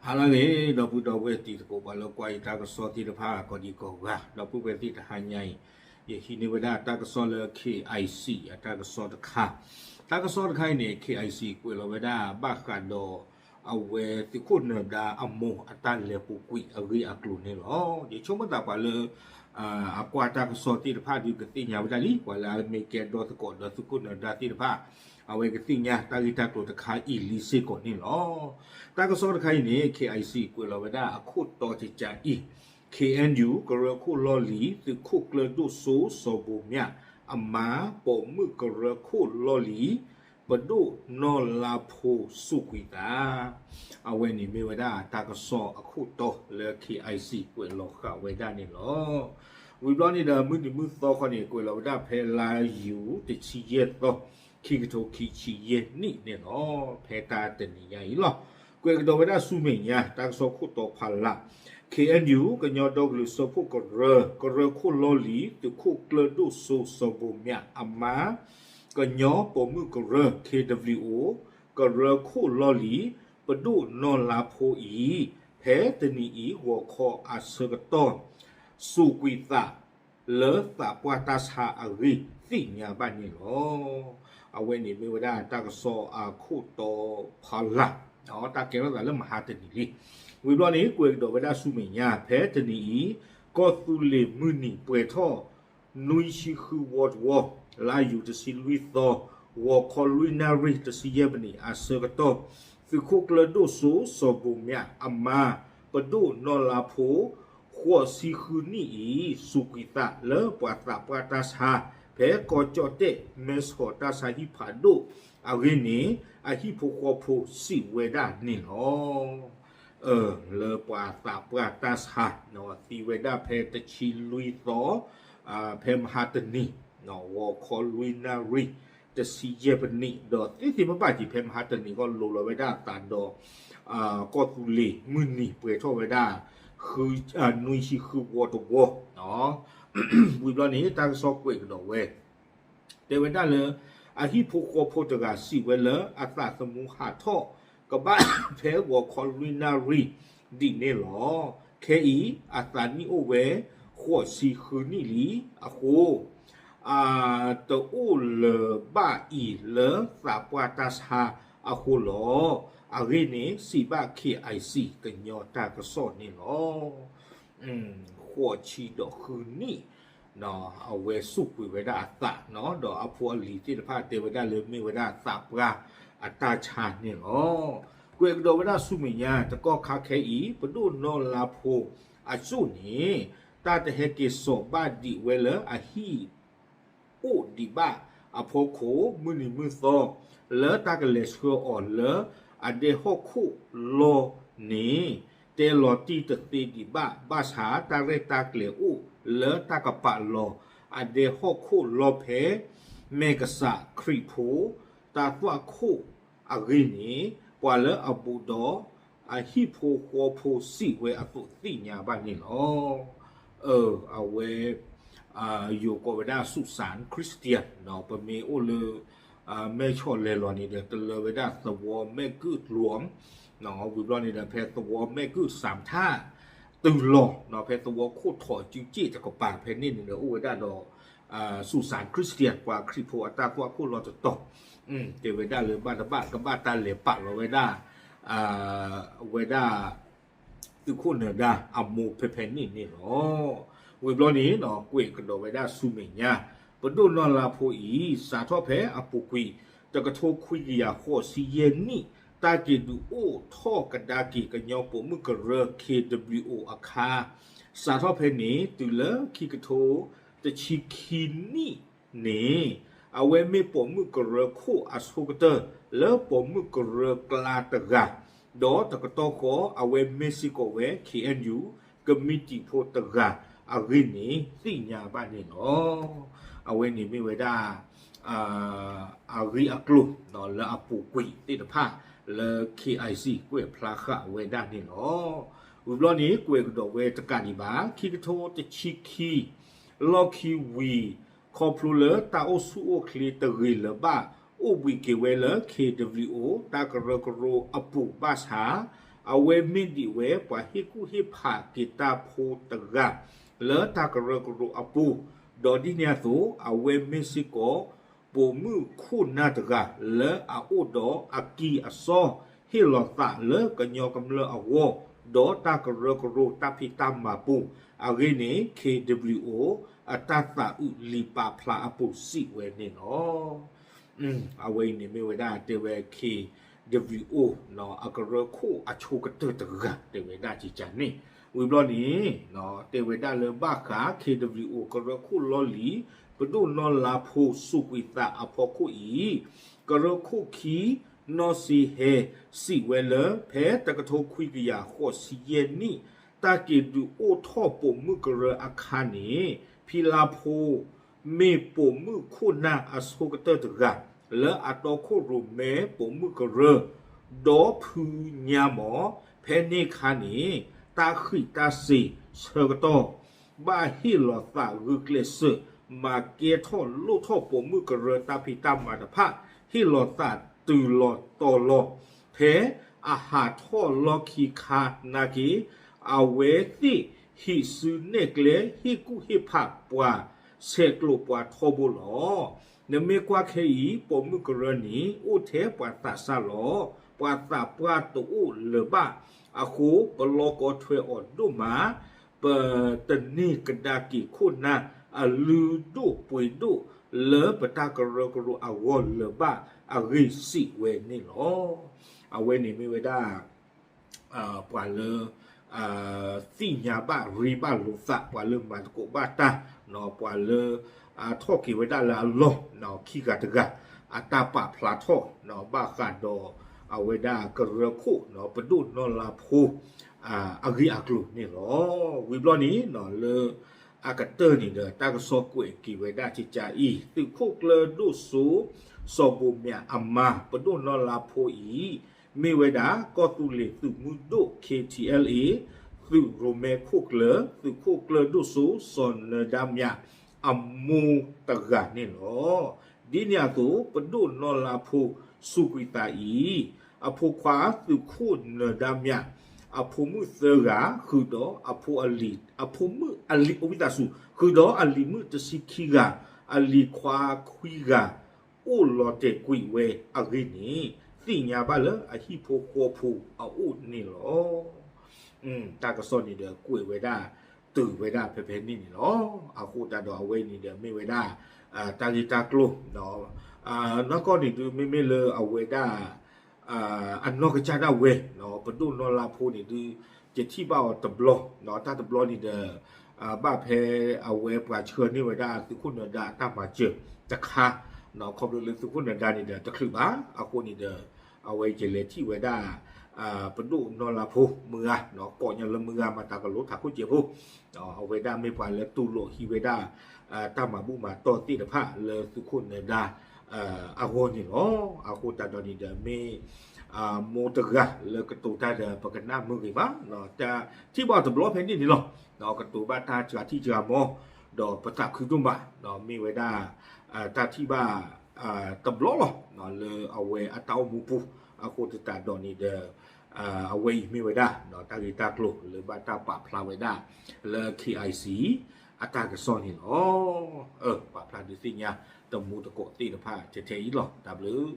ဟါလၢအဂ့ၤ ဒီပုၢ်ဒီဝဲၢ်တံၤသကိး ပှၤလၢကွၢ်ယတၢ်ကစီၣ်သ့ၣ်တဖၣ် ကိးဒံကိးဂၤ ဒီပုၢ်ဝဲၢ်သ့ၣ်တဟါညါအံၤ ယဟံးန့ၢ်ဝဲဒၣ်တၢ်ကစီၣ်လၢ K I C အတၢ်ကစီၣ်တခါ, တၢ်ကစီၣ်တခါအံၤန့ၣ် K I C ကွဲးလီၤဝဲဒၣ်ဘၣ်ဃးဒီး အဝဲသုးခိၣ်နၢၤဒါအမိၢ်အတၢ်လဲၤပူၤကွံာ်အဂ့ၢ်အကျိၤန့ၣ်လီၤ. ယဆိကမိၣ်သးပှၤလၢ အကွၢ်တၢ်ကစီၣ်သ့ၣ်တဖၣ်ဒုးကသ့ၣ်ညါဝဲဒၣ်လံ, ပှၤလၢအမ့ၢ်ကဲဒီသကိးဒီးသုးခိၣ်နၢၤဒါသ့ၣ်တဖၣ် အဝဲကသ့ၣ်ညါတၢ်ဂ့ၢ်တၢ်ကျိၤတခါအံၤလံစ့ၢ်ကီးန့ၣ်လီၤ. တၢ်ကစီၣ်တခါအံၤန့ၣ် K I C ကွဲးလီၤဝဲဒၣ်အခိၣ်တီကကးအံၤ, K N U ကရၢခိၣ်လီၢ်လံၤ သုးခိၣ်ကျၢၢ်ဒိၣ်စိစီၤဘိးမၠး အမါ ပိာ်မုၣ်ကရၢခိၣ်လီၢ်လံၤ ပဒိၣ်နီၢ်လါဖိစူးကွံာ်သး အဝဲန့ၣ်မ့ၢ်ဝဲဒၣ်တၢ်ကစီၣ်အခိၣ်တီလၢ K I C ကွဲးလီၤဃာ်ဝဲဒၣ်န့ၣ်လီၤ. ဝံၤဘျီန့ၣ်ဒီး မုၢ်နံၤမုၢ်သီခီန့ၣ် ကွဲးလီၤဝဲဒၣ်ဖဲလါယူၤတဆံယဲၢ်သီ ခံကထိခံဆံယဲၢ်နံၣ်န့ၣ်လီၤ. ဖဲတၢ်တနံၤညါအံၤလီၤ. ကွဲးကဒီးဝဲဒၣ်ဆူမဲာ်ညါ တၢ်ကစီၣ်ခိၣ်တီဖးလး K N U ကညီဒီကလုာ်စၢဖှိၣ်ကရၢ ကရၢခိၣ်လီၢ်လံၤ သုးခိၣ်ကျၢၢ်ဒိၣ်စိစီၤဘိးမၠးအမါ ကညီပိာ်မုၣ်ကရၢ K W O ကရၢခိၣ်လီၢ်လံၤ ပဒိၣ်နီၢ်လါဖိအံၤ ဖဲတနံၤအံၤ ဂီၤခီအဆၢကတီၢ် စူးကွံာ်သးလၢသးပှၢ်တၢ်ဆါအဂ့ၢ်သ့ၣ်ညါဘၣ်န့ၣ်လီၤ. အဝဲန့ၣ်မ့ၢ်ဝဲဒၣ်တၢ်ကစီၣ်အခိၣ်တီဖးလး တၢ်ကဲထီၣ်သးလၢမဟါတနံၤလံ. ဝံၤဘျီန့ၣ် ကွဲးကဒီးဝဲဒၣ်ဆူမဲာ်ညါ ဖဲတနံၤအံၤ ကီၢ်သူလ့ၤမုၢ်နံၤပှဲၤထီၣ် နွံဆံဃုဝီတဝီ လါယူၤတဆံလွံၢ်သီ ဂီၤခီလွံၢ်နၣ်ရံၣ်တဆံယဲၢ်မံးနံးအဆၢကတီၢ် သုးခိၣ်ကျၢၢ်ဒိၣ်စိစီၤဘိးမၠးအမါ ပဒိၣ်နီၢ်လါဖိ ဃိးဆံဃုနံၣ်အံၤ စူးကွံာ်သးလၢပှၤသးပှၢ်တၢ်ဆါ ဖဲကီၢ်ကၠီၣ်တဲၣ် မဲဆီးတၢ်ဆါဟံၣ်ဖးဒိၣ်အဂ့ၢ်န့ၣ် အဟံၣ်ဖိဃီဖိစံးဝဲဒၣ်န့ၣ်လီၤ. လၢပှၤသးပှၢ်တၢ်ဆါ သံဝဲဒၣ်ဖဲတဆံလွံၢ်သီ ဖဲမဟါတနံၤ ဂီၤခီလွံၢ်နၣ်ရံၣ် တဆံယဲၢ်မံးနံး ဒီးသ့သ့ဘၣ်ဘၣ်က့ၤ ဖဲမဟါတနံၤဃီလိၤလီၤဝဲဒၣ်အသးဒီး ကီၢ်သူလ့ၤမုၢ်နံၤပှဲၤထီၣ်ဝဲဒၣ် နွံဆံဃုဝီတဝီ ဝံၤဘျီန့ၣ် တၢ်ကစီၣ်ကွဲးကဒီးဝဲ တဲဝဲဒၣ်လၢ အဟံၣ်ဖိဃီဖိတဂၤစံးဝဲလၢ အသးသမူဟးထီၣ် ကဘၣ်ဖဲဂီၤခီလွံၢ်နၣ်ရံၣ်ဒ်န့ၣ်လီၤ. ခဲအံၤ အသးနံၣ်အိၣ်ဝဲ ဃိးဆံဃုနံၣ်လံအဃိ တအိၣ်လၢၤဘၣ်အံၤလၢသးပှၢ်တၢ်ဆါအဃိလီၤ. အဂ့ၢ်န့ၣ် စံးဘၣ် K I C ကညီတၢ်ကစီၣ်န့ၣ်လီၤ. ဃိးဆံဒီးဃုနံၣ် အဝဲစူးကွံာ်ဝဲဒၣ်အသး ဒီးအဖိအလံၤသ့ၣ်တဖၣ်တဲဝဲဒၣ်လၢမ့ၢ်ဝဲဒၣ်သးပှၢ်အတၢ်ဆါန့ၣ်လီၤ. ကွဲးကဒီးဝဲဒၣ်ဆူမဲာ်ညါ တကီၢ်ခါခဲအံၤ ပဒိၣ်နီၢ်လါဖိအစိၣ်န့ၣ် တၢ်တဟဲက့ၤစိာ်ဘၣ်ဒံးဝဲလၢအဟံၣ် အိၣ်ဒံးဘၣ်အဖီခိၣ် မုၢ်နံၤမုၢ်သီ လၢတၢ်ကလဲၤဆှၢအီၤလၢအဒဲဟီၣ်ခိၣ်လီၢ်န့ၣ် တဲလီၤတံၢ်တသ့ဒံးဘၣ် ဘၣ်ဆၣ်တၢ်ရဲၣ်တၢ်ကျဲၤအိၣ်လၢတၢ်ကပာ်လီၤအဒဲဟီၣ်ခိၣ်လီၢ်ဖဲ မဲၢ်ကစးခရံာ်ဖိ တၢ်သွၣ်ခိၣ်အဂ့ၢ်န့ၣ် ပှၤလၢအဘူးဒီး အဟံၣ်ဖိဃီဖိစံးဝဲအသိးသ့ၣ်ညါဘၣ်န့ၣ်လီၤ. အဝဲ ယိၤကိးဝဲဒၣ် Susan Christian ပမ့ၢ်အိၣ်လၢ မဲၢ်ဆီးလဲၤလီၤန့ၣ်ဒီး တလၢဝဲဒၣ်သဝီမဲၢ်ကုၣ်ကျိၤ ဝံၤဘျီန့ၣ်ဒီး ဖဲသဝီမဲၢ်ကုၣ်စၣ်ထၣ် တုၤလီၤ ဖဲသဝီခိၣ်ထိးစုစ့ၣ်တကပၤဖဲန့ၣ်န့ၣ်ဒီး အိၣ်ဝဲဒၣ်ဒီး Susan Christian ပှၤခရံာ်ဖိအတၢ်သွၣ်ခိၣ်လီၢ်တတီၤ တဲဝဲဒၣ်လၢဘၣ်တဘၣ်ကဘၣ်တၢ်လဲၤပာ်လီၤဝဲဒၣ် ဝဲဒၣ် သုးခိၣ်နၢၤဒါအမိၢ်ဖဲဖဲန့ၣ်န့ၣ်လီၤ. ဝံၤဘျီန့ၣ် ကွဲးကဒီးဝဲဒၣ်ဆူမဲာ်ညါ ပဒိၣ်နီၢ်လါဖိအံၤ စးထီၣ်ဖဲအပူၤကွံာ် တကထိခွံကယၤဃိးဆံယဲၢ်နံၣ် တၢ်က့ၤဒုးအိၣ်ထီၣ်ကဒါက့ၤကညီပိာ်မုၣ်ကရၢ K W O အခါ စးထီၣ်ဖဲန့ၣ် တုၤလၢခံကထိတဆံခံနံၣ်န့ၣ် အဝဲမ့ၢ်ပိာ်မုၣ်ကရၢခိၣ်အဆိကတၢၢ် လၢပိာ်မုၣ်ကရၢကျါတဂၤ ဒီးတကတီၢ်ဃီ အဝဲမ့ၢ်စ့ၢ်ကီးဝဲ K N U ကမံးတံာ်ဖိတဂၤအဂ့ၢ်န့ၣ် သ့ၣ်ညါဘၣ်န့ၣ်လီၤ. အဝဲန့ၣ်မ့ၢ်ဝဲဒၣ် အဂ့ၢ်အကျိၤ လၢအပူၤကွံာ်သ့ၣ်တဖၣ် လၢ K I C ကွဲးဖျါဃာ်ဝဲဒၣ်န့ၣ်လီၤ. ဝံၤဘျီန့ၣ် ကွဲးကဒီးဝဲတကးဒံးဘၣ် ခံကထိတဆံခံ လီၢ်ခံဝံၤ ခီဖျိလၢတၢ်အိၣ်ဆူၣ်အိၣ်ချ့တဂ့ၤလၢၤဘၣ် အိၣ်ဘှံးက့ၤဝဲလၢ K W O တၢ်ကရၢကရိအပူၤဘၣ်ဆၣ် အဝဲမ့ၢ်ဒံးဝဲပှၤဟ့ၣ်ကူၣ်ဟ့ၣ်ဖးက့ၤတၢ်ဖိတဂၤ လၢတၢ်ကရၢကရိအပူၤ, ဒီးဒ်န့ၣ်အသိး အဝဲမ့ၢ်စ့ၢ်ကီး ပိာ်မုၣ်ခိၣ်နၢ်တဂၤ လၢအအိၣ်ဒီးအကံၢ်အစီ ဟ့ၣ်လီၤသးလၢကညီကမျၢၢ်အဂီၢ် ဒီးတၢ်ကရၢကရိတၢ်ဖံးတၢ်မၤပူၤ, အဂ့ၢ်န့ၣ် ခ့ဒဘလံၣ်အိၣ် အတၢ်သးအုးလံာ်ပာ်ဖျါအပူၤစံးဝဲန့ၣ်လီၤ. အဝဲအံၤန့ၣ်မ့ၢ်ဝဲဒၣ်တဲဝဲ ခ့ဒဘလံၣ်အိၣ် အကရၢခိၣ်အဆိကတၢၢ်တဂၤ တဲဝဲဒၣ်ကကန့ၣ်, ဝံၤဘျီန့ၣ် တဲဝဲဒၣ်လၢဘၣ်ဃး ခ့ဒဘလံၣ်အိၣ် ကရၢခိၣ်လီၢ်လံၤ ပဒိၣ်နီၢ်လါဖိစူးကွံာ်သးအဖီခိၣ်အံၤ, ကရၢခိၣ်ခံ နီၢ်စ့ဟဲ စံးဝဲလၢ ဖဲတကထိခွံကယၤဃိးဆံယဲၢ်နံၣ် တၢ်က့ၤဒုးအိၣ်ထီၣ်ပိာ်မုၣ်ကရၢအခါန့ၣ် ဖံလါဖိ မ့ၢ်ပိာ်မုၣ်ခိၣ်နၢ်အဆိကတၢၢ်တဂၤ လၢအတီခိၣ်ရိၣ်မဲပိာ်မုၣ်ကရၢ, ဒီဖုညါမး, ဖဲန့ၣ်အခါန့ၣ် တၢ်ဃံးတၢ်စ့ၤဆၢကတီၢ် ဘၣ်ဟ့ၣ်လီၤသးဂုာ်ကျဲးစၢး မၤကဲထီၣ်လိၣ်ထီၣ်ပိာ်မုၣ်ကရၢတၢ်ဖံးတၢ်မၤတဖၣ် ဟ့ၣ်လီၤသးတုၤလီၤတီၤလီၤ, ဖဲအဟးထီၣ်လီၢ်ခံခါနာ်က့ အဝဲသ့ၣ်ဟံးစုနဲၣ်ကျဲ ဟ့ၣ်ကူၣ်ဟ့ၣ်ဖးပှၤ ဆဲးကျိးပှၤထီဘိလီၤ. နမ့ၢ်ကွၢ်ခဲအံၤ ပိာ်မုၣ်ကရၢန့ၣ် အိၣ်ထဲပှၤသးစၢ်လီၤ. ပှၤသးပှၢ်တအိၣ်လၢၤဘၣ်အဃိ ပလီၢ်ကီထွဲအီၤဒိၣ်မး, ပတန့ၢ်ကဒါက့ၤခိၣ်နၢ်အလုၢ်ဒိၣ်ပှ့ၤဒိၣ် လၢပတၢ်ကရၢကရိအဂီၢ်လၢၤဘၣ်အဂ့ၢ်စံးဝဲန့ၣ်လီၤ. အဝဲန့ၣ်မ့ၢ်ဝဲဒၣ် ပှၤလၢ သ့ၣ်ညါဘၣ်ရ့ဘၣ်လိာ်သး ပှၤလၢမၤသကိးဘၣ်တၢ် ပှၤလၢ ထီၣ်က့ၤဝဲဒၣ်လၢအလီၢ် ခံဂၤတဂၤ အတၢ်ပာ်ဖျါထီၣ် ဘၣ်ဃးဒီး အဝဲဒၣ်ကရၢခိၣ် ပဒိၣ်နီၢ်လါဖိ အဂ့ၢ်အကျိၤန့ၣ်လီၤ. ဝံၤဘျီန့ၣ် လၢ အကတၢၢ်န့ၣ်ဒီး တၢ်ကစီၣ်ကွဲးက့ၤဝဲဒၣ်ကကအံၤ သုးခိၣ်ကျၢၢ်ဒိၣ်စိ စီၤဘိၣ်မၠးအမါ ပဒိၣ်နီၢ်လါဖိအံၤ မ့ၢ်ဝဲဒၣ် ကီၢ်သူလ့ၤသုးမုၢ်ဒိၣ် ခ့ထံအဲလ်အ့ သုးရိၣ်မဲခိၣ်ကျၢၢ် သုးခိၣ်ကျၢၢ်ဒိၣ်စိ စီၤနၢၤဒါမၠး အမိၢ်တဂၤန့ၣ်လီၤ. ဒ်န့ၣ်အသိး ပဒိၣ်နီၢ်လါဖိ စူးကွံာ်သးအံၤ အဖိခွါသုးခိၣ်နၢၤဒါမၠး အဖိမုၣ်သၢဂၤ ဃုာ်ဒီးအဖိအလံၤ အဖိမုၣ်အလံၤ အဝံသးစူၤ ဃုာ်ဒီးအလံၤမုၣ်တဆံခံဂၤ အလံၤခွါခွံဂၤ အိၣ်လီၤတဲာ်ကွံာ်ဝဲအဂ့ၢ်န့ၣ် သ့ၣ်ညါဘၣ်လၢအဟံၣ်ဖိဃီဖိအအိၣ်န့ၣ်လီၤ. တၢ်ကစီၣ်န့ၣ်ဒီးကွဲးဝဲဒၣ် တုၤဝဲဒၣ်ဖဲဖဲန့ၣ်န့ၣ်လီၤ. အဃိသတးဒီးအဝဲန့ၣ်ဒီးမ့ၢ်ဝဲဒၣ် တၢ်ဂ့ၢ်တၢ်ကျိၤ နီၢ်ကီၢ်န့ၣ်ဒုး မ့မ့ၢ်လၢအဝဲဒၣ် အနီၢ်ကစၢ်ဒၣ်ဝဲ ပဒိၣ်နီၢ်လါဖိန့ၣ်ဒုး ယထံၣ်ဘၣ်အီၤတဘျီ တၢ်တဘျီန့ၣ်ဒီး ဘၣ်ဖဲအဝဲပှၤဆှၢန့ၢ်ဝဲဒၣ်သုးခိၣ်နၢၤဒါအတၢ်မၤစၢၤတခါ ခီဖျိလၢသုးခိၣ်နၢၤဒါန့ၣ်ဒီးတချုးဘၣ် အဃိန့ၣ်ဒီး အဝဲယလဲၤထံၣ်ဝဲဒၣ် ပဒိၣ်နီၢ်လါဖိမုၢ်ဂၤ ကိးညါလၢမုၢ်ဂၤမၤတၢ်ကလိထးခိၣ်စဲးဖိ အဝဲဒၣ်မ့ၢ်ပှၤလၢတူၢ်လိာ်ဟံးဝဲဒၣ် တၢ်မၤဘူၣ်မၤတီၢ်သ့ၣ်တဖၣ်လၢသုးခိၣ်နၢၤဒါ အဂီၢ်န့ၣ်လီၤ. အဃိသတးဒီးန့ၣ်ဒီးမ့ၢ် မိၢ်တဂၤလၢကတိၤတၢ်ဒီးပကနၣ်မုာ်ဂ့ၤမး ထံၣ်ဘၣ်တဘျီဖဲန့ၣ်န့ၣ်လီၤ. ကတိၤဘၣ်တၢ်စှၤထံစှၤမီ ဒီးပသးခုဒိၣ်မး မ့ၢ်ဝဲဒၣ် တၢ်ထံၣ်ဘၣ် တဘျီလီၤ လၢအဝဲအတၢ်အိၣ်မူပူၤ အဃိသတးဒီးန့ၣ်ဒီး အဝဲအံၤမ့ၢ်ဝဲဒၣ် တၢ်ဂ့ၢ်တၢ်ကျိၤလၢဘၣ်တၢ်ပာ်ဖျါဝဲဒၣ် လၢ ခ့ အတၢ်ကစီၣ်န့ၣ်လီၤ. ပာ်ဖျါဒုးသ့ၣ်ညါ တမူတကိးသ့ၣ်တဖၣ်ထဲထဲအံၤလီၤ. တၢ်ဘျုး